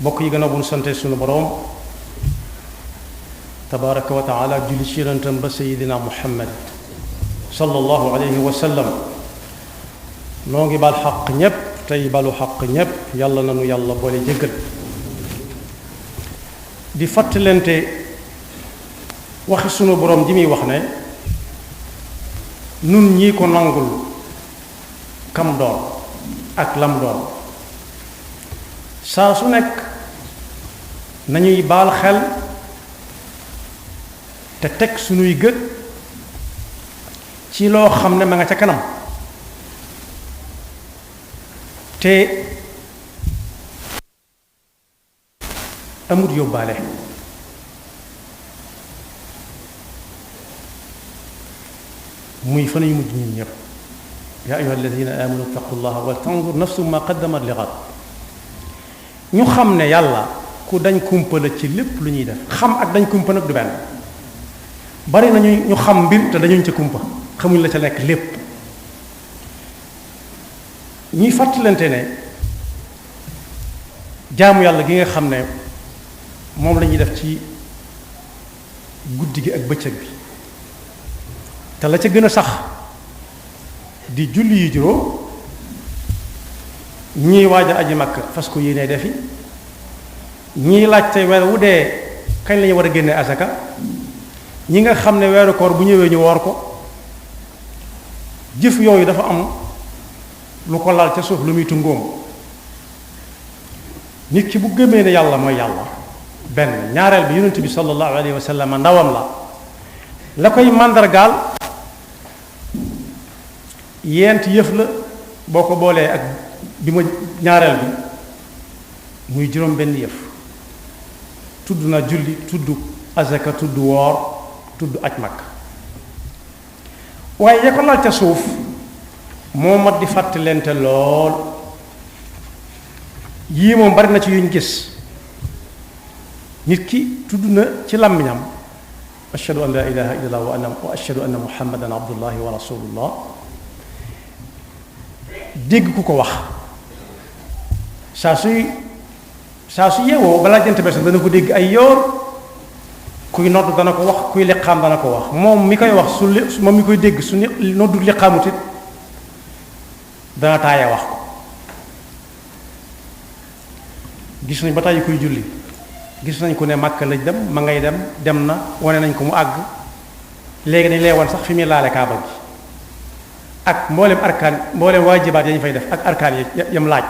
bokk yi gën a bu sante sunu boroom tabaraka wa taala julli ci yonentam ba sayidina muhammad sallallahu alayhi wa sallam noo ngi bal xaq ñépp tey balu xaq ñépp yàlla nanu yàlla boole jéggal di fàttalente waxi sunu boroom ji muy wax ne nun ñii ko nangul kam doon ak lam doon saa su nekk nañuy baal xel te teg sunuy gët ci loo xam ne ma nga ca kanam te amut yóbbaale muy fa nañu mujj ñun ñëpp yaa ayyuha alladina amanu ittaqullaha wal tanzur nafsu ma qaddamat li ghad ñu xam ne yàlla ku dañ kumpa la ci lépp lu ñuy def xam ak dañ kumpa nag du benn bari nañu ñu xam mbir te dañuñ ca kumpa xamuñ la ca nekk lépp ñuy fàttalante ne jaamu yàlla gi nga xam ne moom la ñuy def ci guddi gi ak bëccëg bi te la ca gën a sax di julli yi juróom ñii waaj a aji Makka fas ko yéenee defi ñii laajte weer wu dee kañ lañu war a génne asaka ñi nga xam ne weeru koor bu ñëwee ñu woor ko jëf yooyu dafa am lu ko lal ca suuf lu muy tungóom nit ki bu gëmee ne yàlla mooy yàlla benn ñaareel bi yonent bi sallallahu alayhi wa sallam ndawam la koy màndargaal yent yëf la boo ko boolee ak bi ma ñaareel bi muy juróom benn yëf tudd na julli tudd azaka tudd woor tudd aj Makka waaye ya ko lal ca suuf moo mat di fàttalente lool yii moom bari na ci yuñ gis nit ki tudd na ci làmmiñam ashhadu an la ilaha illallah wa ashhadu anna muhammadan abdullahi wa rasulullah dégg ku ko wax saa su yeewoo balaa jant bés dana ko dégg ay yoor kuy nodd dana ko wax kuy liqaam dana ko wax moom mi koy wax moom mi koy dégg su noddu liqaamut it dana taaya wax ko gis nañ ba tàyyi kuy julli gis nañ ko ne Makka lañ dem ma ngay dem na wane nañ ko mu àgg léegi dañ lay wan sax fi muy laale kaaba gi ak mboolem arkaan mboolem waajibaat yañ fay def ak arkaan yam laaj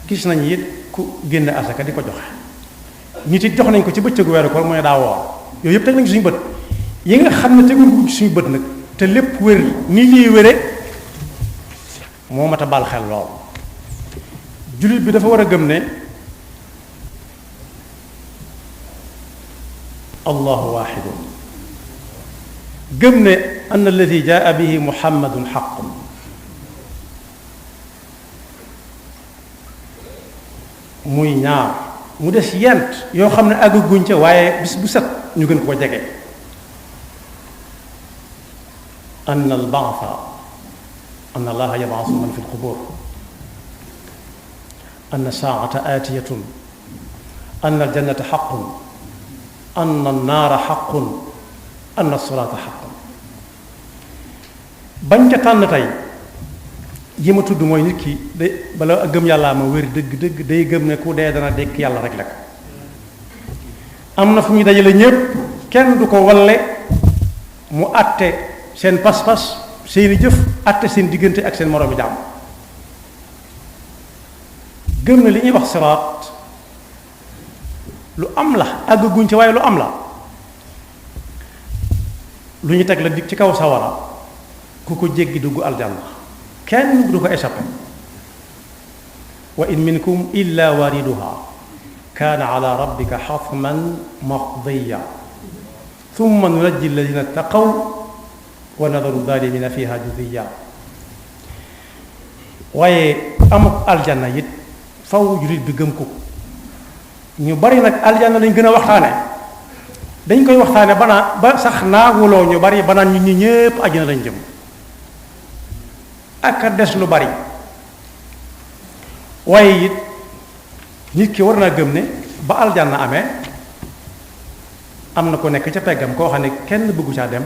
gis nañ it ku génne asaka di ko joxe nit it jox nañ ko ci bëccëgu weeru koor mooy daa woor yooyu yëpp teg nañ suñu bët yi nga xam ne tegul ko suñu bët nag te lépp wér ni lii wére moo mat a bal xel lool jullit bi dafa war a gëm ne allahu waaxidu gëm ne an alladi jaa bihi muhammadun xaqun muy ñaar mu des yent yoo xam ne àgguñ ca waaye bis bu set ñu gën ko jege an albaasa an allaha yabaasu man fi lqubur an saata aatiyatun an aljannata xaqun an annaara xaqun an asalaata xaqun bañ ca tànn tey yi ma tudd mooy nit ki day bala gëm yàllaa ma wér dëgg day gëm ne ku dee dana dekk yàlla rek la ko am na fu ñuy dajale ñépp kenn du ko walle mu àtte seen pas-pas seeni jëf àtte seen diggante ak seen moroomi jaam gëm na li ñuy wax siraat lu am la àgguñ ci waaye lu am la lu ñu teg la dig ci kaw sawara ku ko jéggi dugg aljanna kenn du ko échappé wa in minkum illa wariduha kaana ala rabbika xatman maqdiya thumma nunajji alladina ttaqaw wa nadaru zalimina fiha judiya waaye amuk aljanna it faw jullit bi gëm ko ñu bari nag aljanna lañ gën a waxtaane dañ koy waxtaane ba sax naaguloo ñu bari banaan ñu ñi ñépp àjjana lañ jëm ak a des lu bari waaye it nit ki war naa gëm ne ba aljanna amee am na ko nekk ca peggam koo xam ne kenn bëggu caa dem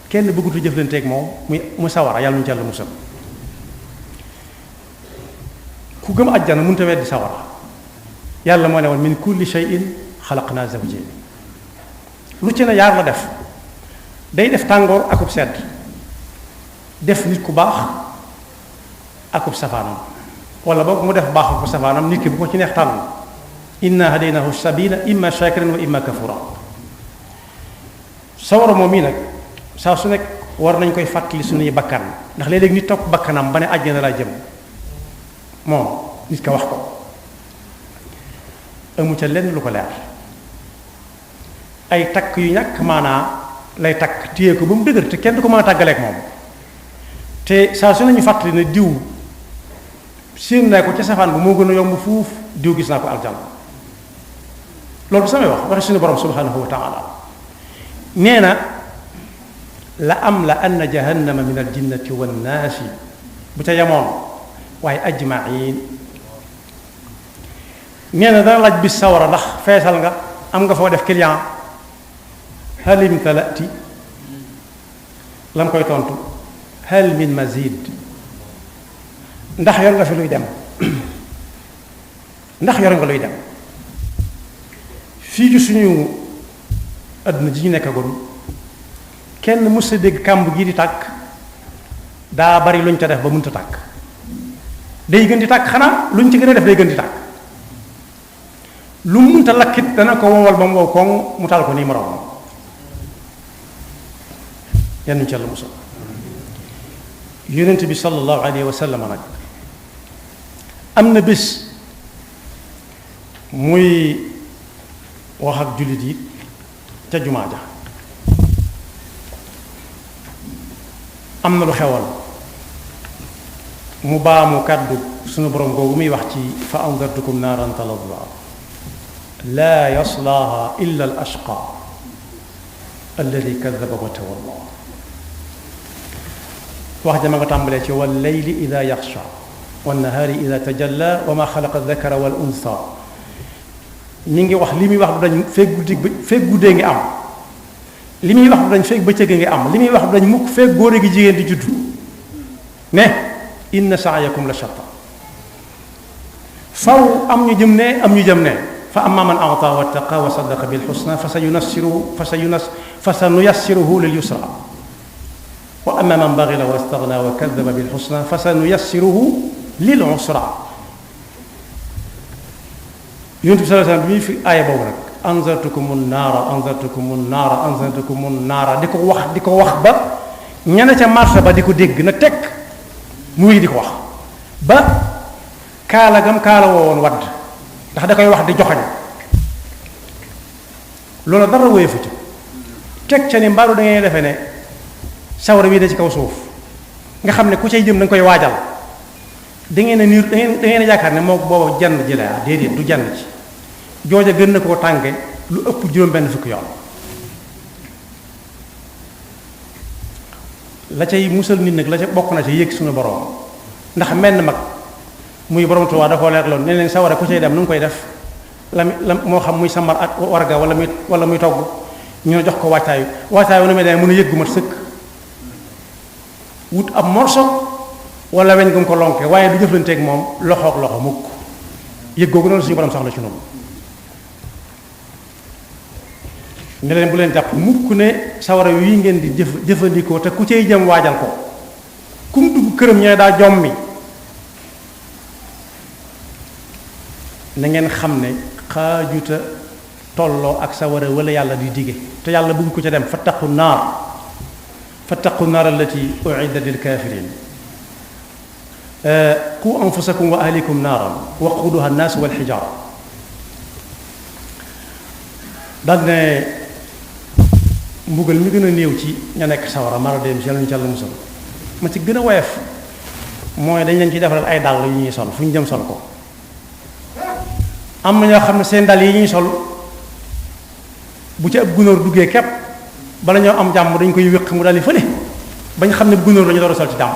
kenn bëggutu jëflanteeg moom mu sawara yàlla ñu ci yàlla musal ku gëm àjjana mënut a weddi sawara yàlla moo ne woon min kulli shay'in xalaqnaa zawjayn lu ci ne yaar la def day def tàngoor akub sedd def nit ku baax akub safaanam wala boog mu def baax akub safaanam nit ki bu ko ci neex tànn inna hadaynahu sabila imma shakiran wa imma kafura sawara moom mii nag saa su nekk war nañ koy fàttali suñuy bakkan ndax léeg-léeg nit topp bakkanam ba ne àjjana laa jëm moom nit ka wax ko amu ca lenn lu ko leer ay takk yu ñàkk maanaa lay takk téye ko ba mu dëgër te kenn du ko mën a tàggaleek moom te saa su nañu fàttali ne diw séen naa ko ca safaan bu moo gën a yomb fuuf diw gis naa ko aljanna loolu samay wax waxi suñu borom subhanahu wa taala nee na la am la anna jahannama min aljinnati wannaasi bu ca yemoon waaye ajmain nee na dana laaj bis sawara ndax feesal nga am nga foo def client hal imtalati lam koy tontu hal min mazid ndax yor nga fi luy dem ndax yor nga luy dem fii ci suñu àdduna ji ñu nekkagoon kenn mës sa dégg kàmb gii di tàkk daa bari luñ ca def ba mënta tàkk day gën di tàkk xanaa luñ ci gën a def day gën di tàkk lu mënta lakkit dana ko wowal ba mu wow koŋ mu taal ko nii moroom yenn ci Yàlla musal yonent bi sallallahu alayhi wa sallam nag am na bés muy wax ak jullit yi ca jumaa ja am na lu xewal mu baamu kàddu sunu borom googu muy wax ci fa andartukum naaran talazza laa yaslaaha illa al ashqa alladi kadaba wa tawalla wax jama nga tàmbalee ci wal layli ida yaxsha wan nahaari ida tajalla wa ma xalaqa dakara wal unsa mi ngi wax li muy wax du dañ feeg guddee ngi am li muy wax du dañ feeg bëccëg ngi am li muy wax du dañ mukk feeg góor gi jigéen di juddu ne inna sa'yakum la shatta faw am ñu jëm ne am ñu jëm ne fa amma man a'ta wattaqa wa saddaqa bil husna fa sanuyassiruhu lil yusra wa amma man baghila wastaghna wa kadhaba bil husna fa sanuyassiruhu lil usra yonent bi sallallahu alayhi wasallam bi muy fi aaya boobu nag anzartukumun naara di ko wax ba ñene ca marché ba di ko dégg na teg muy di ko wax ba kaala gam kaala woowoon wadd ndax da koy wax di joxañ loolu dara wéyefu ci teg ca ni mbaaru da ngay defee ne sawara bii da ci kaw suuf nga xam ne ku cay jëm da nga koy waajal da ngeen a niir da ngeen a yaakaar ne moo booba jann ji la déedéet du jann ci jooja gën na koo tànge lu ëpp juróom-benn fukki yoon la cay musal nit nag la ca bokk na ci yëg suñu borom ndax menn mag muy borom Tuubaa da koo leerloon ne leen sawara ku cay dem nu ngi koy def la moo xam muy samar ak warga wala muy togg ñu jox ko waajtaayu nu muy demee mën a yëg gu mat sëkk wut ab morso wala weñ gum ko lonke waaye du jëflanteeg moom loxoog loxo mukk yëg googu noonu suñu borom soxla ci noonu ne leen bu leen jàpp mukk ne sawara yi ngeen di jëfandikoo te ku cay jëm waajal ko kum dugg këram ñee daa jommi na ngeen xam ne xaajuta tolloo ak sawara wala yàlla di dige te yàlla bëgg ko ca dem fattaqu naar allati u'iddat lil kafirin qu anfusakum wa ahlikum naaran waquduha an-nas wal hijara daal ne mbugal mi gën a néew ci ña nekk sawara mara dem ci yàlla musal ma ci gën a woyof mooy dañ leen ci defaral ay dàll yu ñuy sol fu ñu jëm sol ko am na ñoo xam ne seen dàll yi ñuy sol bu ci ab gunóor duggee képp bala ñoo am jàmm dañ koy wéq mu daldi fële bañ xam ne gunóor la ñu door a sol ci jàmm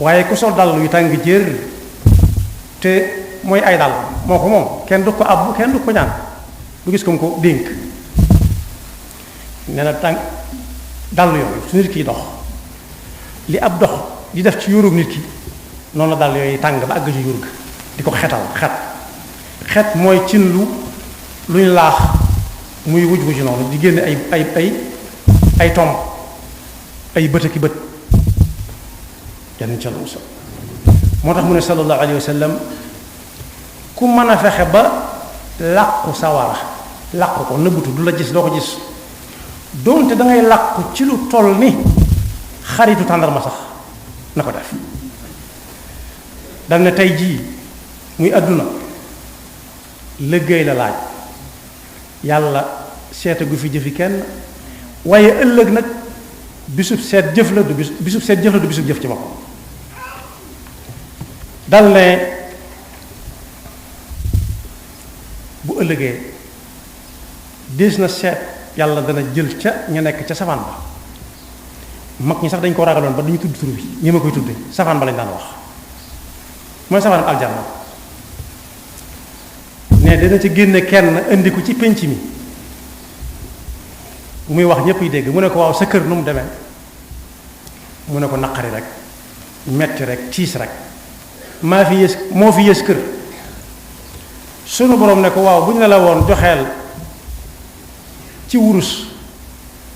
waaye ku sol dàll yu tàng jër te mooy ay dàll moo ko moom kenn du ko abbu kenn du ko ñaan du gis ko mu ko dénk nee na tànk dàll yooyu su nit kiy dox li ab dox di def ci yóorub nit ki noonu la dàll yooyu tàng ba àgg ci yóor ga di ko xetal xet mooy cin luñ laax muy wuj wuj noonu di génne ay tomb ay bët aki bët yàlla ca la musal moo tax mu ne sallallahu alayhi wa sallam ku mën a fexe ba làqu sawara làqu ko nëbbutu du la gis doo ko gis doonte da ngay làqu ci lu toll ni xaritu tàndarma sax na ko def dal ne tey jii muy àdduna liggéey la laaj yàlla seete gu fi jëfi kenn waaye ëllëg nag bisub seet jëf la du bisub seet jëf la du bisub jëf ci boppam dal ne bu ëllëgee des na seet yàlla dana jël ca ña nekk ca safaan ba mag ñi sax dañ ko ragaloon ba duñu tudd tur bi ñi ma koy tudde safaan ba lañ daan wax mooy safaan aljanna ne dana ci génne kenn indi ko ci penc mi muy wax ñépp yi dégg mu ne ko waaw sa kër nu mu demee mu ne ko naqari rek metti rek tiis rek moo fi yées kër sunu boroom ne ko waaw bu ñu ne la woon joxeel ci wurus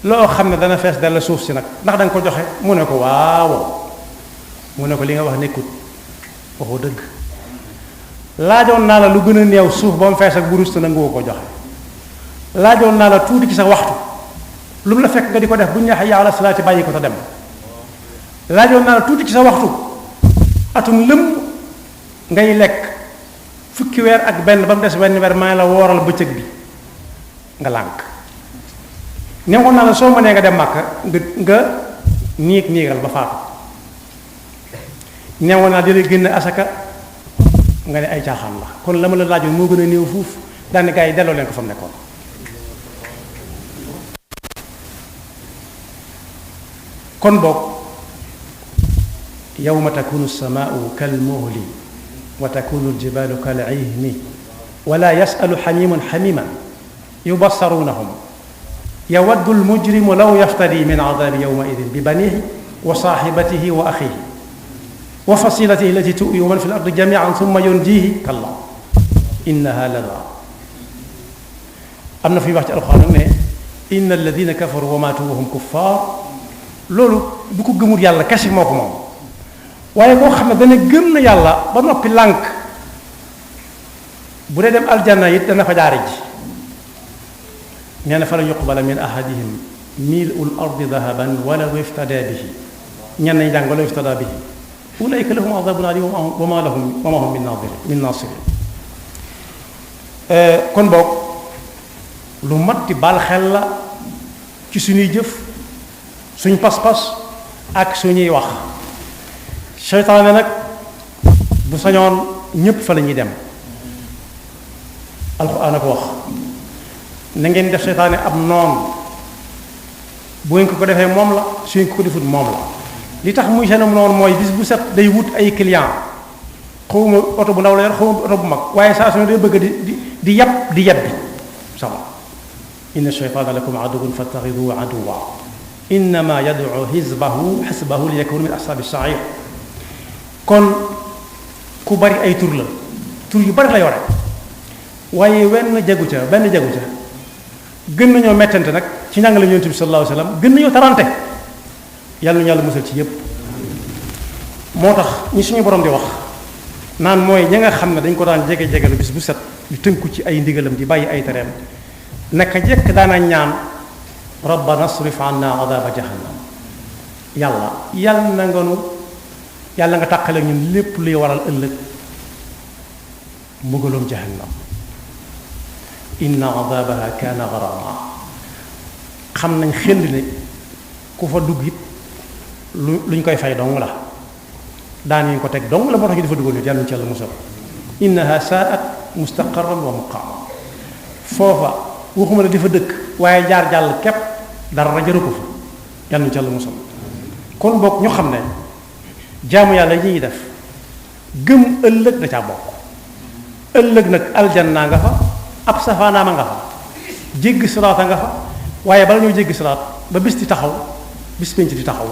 loo xam ne dana fees dal la suuf si nag ndax da nga ko joxe mu ne ko waaw mu ne ko li nga wax nekkut waxoo dëgg laajoon naa la lu gën a néew suuf ba mu fees ak wurus te nangoo ko joxe laajoon naa la tuuti ci sa waxtu lu mu la fekk nga di ko def bu ñu neexee yaa ala salaati bàyyi ko te dem laajoon naa la tuuti ci sa waxtu atum lëm ngay lekk fukki weer ak benn ba mu des wenn weer maa la wooral bëccëg bi nga lànk neexoon naa la soo mënee nga dem Màkka nga niigal ba faatu neexoon naa di la génn asaka nga ne ay caaxaan la kon la ma la laajoon moo gën a néew fuuf daane gaa yi delloo leen ko fa mu nekkoon kon boog yawma takunu samaau kalmuhli wa takunu aljibalu kalihni wala yasalu xamimun xamiman yubassarunahum yawaddu almujrimu law yaftadi min adabi yawmaidin bi banihi wa saaxibatihi wa axihi wa fasilatihi allati tuwi man fi l ardi jamian summa yunjihi kalla innaha lada am na fi wax ci alxuraan nag ne inna alladina kafaru wa maatu wa hum kuffar loolu du ko gëmul yàlla kese moo ko moom waaye koo xam ne dana gëm na yàlla ba noppi lànk bu dee dem aljanna it dana fa jaare ji nee na fa la yuqbala min ahadihim mil'ul ardi dahaban walaw iftada bihi ñenn ñi jàng walaw iftada bihi ulaika lahum adabun alim wa ma hum min nasirin kon boog lu mat di baal xel la ci suñuy jëf suñ pas-pas ak suñuy wax seytaane nag bu sañoon ñépp fa la ñuy dem alxuraan a ko wax na ngeen def seytaane ab noon bu ngeen ko defee moom la su ngeen ko defut moom la li tax muy seenam noonu mooy bis bu set day wut ay client xawma oto bu ndaw la yor xawma oto bu mag waaye saa su ne day bëgg di yab bi sama inna sheytaana lakum aduwwun fattaxiduhu aduwwa innama yad'u xisbahu li yakunu min ashaabi sair kon ku bari ay tur la tur yu bari la yore waaye benn jagu ca gën nañoo mettante nag ci njàngale Yonent bi sallallahu alayhi wa sallam gën nañoo tarante yàlla ñu yàlla musal ci yépp moo tax ñi suñu borom di wax naan mooy ña nga xam ne dañ ko daan jege-jegelu bis bu set di tënku ci ay ndigalam di bàyyi ay tereem naka jekk daana ñaan rabbana asrif anna adaba jahannam yàlla nga tàqale ñun lépp luy waral ëllëg mbugalum jahannam inna adabaha kaana garama xam nañ xel ne ku fa dugg it luñ koy fay dong la daan ñu ko teg dong la moo tax ñu dafa dugal nit yàlla ñu ci yàlla musal innaha saat mustaqarran wa muqama foofa waxuma la di fa dëkk waaye jaar jàll képp dara jaru ko fa yàlla ñu ci yàlla musal kon boog ñu xam ne jaamu yàlla yi ñuy def gëm ëllëg da caa bokk ëllëg nag aljanna nga fa ab safaanaama nga fa jéggi siraata nga fa waaye bala ñoo jéggi siraat ba bis di taxaw bis penc di taxaw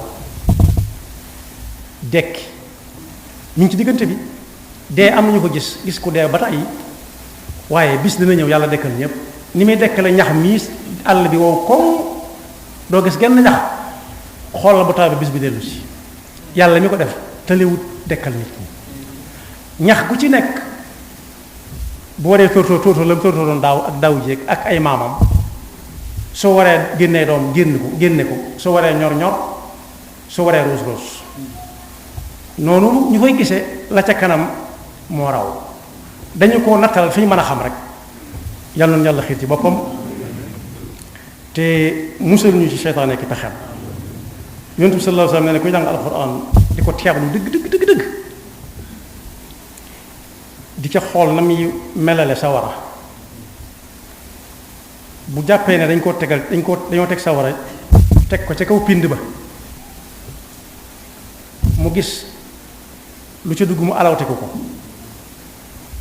dekki ñu ngi ci diggante bi dee am nañu ko gis ku dee ba tàyyi waaye bis dina ñëw yàlla dekkal ñëpp ni muy dekkale ñax mii àll bi wow koŋ doo gis genn ñax xool la bu taw bi bis bi dellu si yàlla mi ko def tëlewut dekkal nit ñi ñax gu ci nekk bu waree tóortóor la mu tóortóoroon daaw ak daaw jéeg ak ay maamam soo waree génnee doom génne ko soo waree ñor soo waree ruus noonu ñu koy gisee la ca kanam moo raw dañu ko nattal fi ñu mën a xam rek yàlla na yàlla xiir ci boppam te musal ñu ci seytaane ki pexem yonent bi sallallahu alayhi wasallam nee na kuy jàng alxuraan di ko teewlu dëgg di ca xool na muy melale sawara bu jàppee ne dañoo teg sawara teg ko ca kaw pind ba mu gis lu ca dugg mu alawteku ko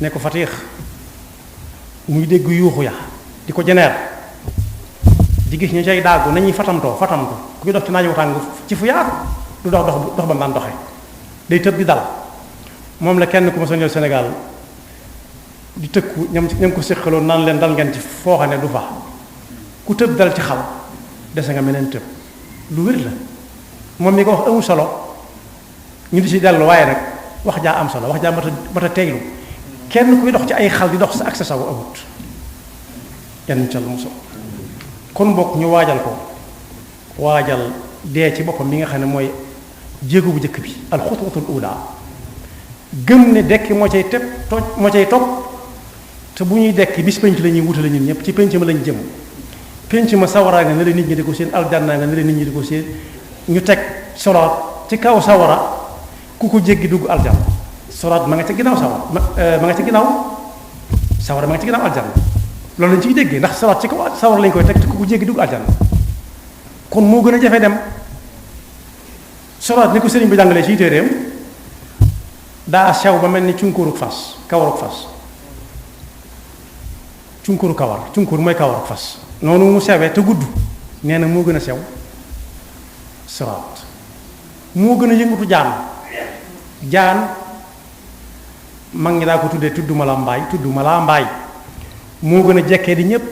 ne ko fatiix muy dégg yuuxu ya di ko jeneer di gis ñu cay daagu nañuy fatamtoo kuy dox ci naaju tàng ci fu yaatu du dox ba mu daan doxe day tëb di dal moom la kenn ku ma soññal Sénégal di tëkku ñam ko séqaloon naan leen dal ngeen ci foo xam ne du fa ku tëb dal ci xal dese nga meneen tëb lu wér la moom mi ko wax amul solo ñu di ci dellu waaye nag wax jaa am solo wax jaa mat a teeylu kenn kuy dox ci ay xal di dox sa ak sa saw amut yenn ca lu mu so kon bokk ñu waajal dee ci boppam mi nga xam ne mooy jéego bu njëkk bi alxutwatul ula gëm ne dekki moo cay topp te bu ñuy dekki bis penc la ñuy wutale ñun ñëpp ci penc ma lañ jëm penc ma sawaraa nga ne la nit ñi di ko seen aljanna nga ne la nit ñi di ko seen ñu teg solaat ci kaw sawara ku ko jéggi dugg aljanna solaat ma nga ca ginnaaw sawara ma nga ca ginnaaw sawara ma nga ca ginnaaw aljanna loolu lañ ciy déggee ndax solaat ci kaw sawara lañ koy teg te ku ko jéggi dugg aljanna kon moo gën a jafe dem solaat ni ko sëriñ bi jàngalee ci téeréem daa sew ba mel ni cunkóoru fas kawaruk fas cunkóoru kawar cunkóor mooy kawaruk fas noonu mu sewee te gudd nee na moo gën a sew siraat moo gën a yëngatu jaan mag ñi daa ko tudd ma la mbaay moo gën a jekkee di ñépp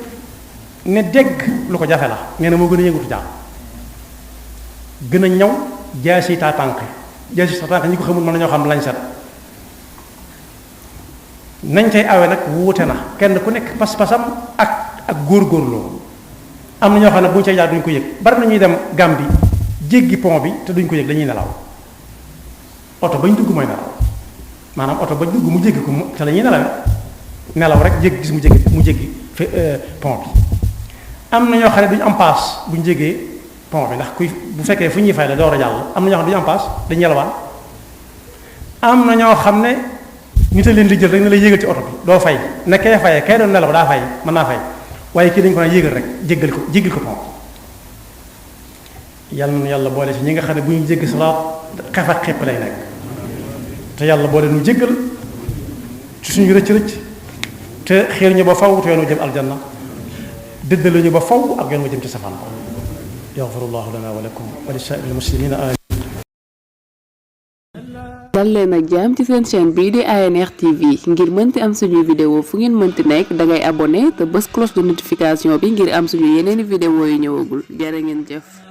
ne dégg lu ko jafe la nee na moo gën a yëngatu jaan gën a ñaw jaasi taa tànk ñi ko xamul mën nañoo xam lañ set nañ cay awe nag wuute na kenn ku nekk pas-pasam ak góor-góorloo am na ñoo xam ne bu ñu cay jaar duñ ko yëg bari na ñuy dem Gàmbi jéggi pont bi te duñ ko yëg dañuy nelaw oto bañ dugg mooy nelaw maanaam oto bañ dugg mu jéggi ko te la ñuy nelaw rek jéggi gis mu jéggi pont bi am na ñoo xam ne duñu am paas bu ñu jéggee pont bi ndax bu fekkee fu ñuy fay la door a jàll am na ñoo xam ne duñu am paas dañu yelwaan am na ñoo xam ne ñu te leen di jël rek ne lay yéegal ci oto bi doo fay ne kay fayee kay doon nelaw daa fay mën naa fay waaye kii dañu ko naan yéegal rek jéggil ko pont yàlla na yàlla boole ci ñi nga xam ne bu ñu jéggi salaat xef ak xepp lay nekk te yàlla boole nu jéggal ci suñu rëcc te xiir ñu ba faw te yoon wu jëm aljanna dëddale ñu ba faw ak yoon wu jëm ci safaan ko yaxfirullahu lana wa lakum wa li saa'iril muslimina amin dal leen ak jàmm ci seen chaîne bii di ANR TV ngir mënti am suñuy vidéo fu ngeen mënti nekk dangay abonné te bës cloche de notification bi ngir am suñu yeneeni vidéo yu ñëwagul jërë ngeen jëf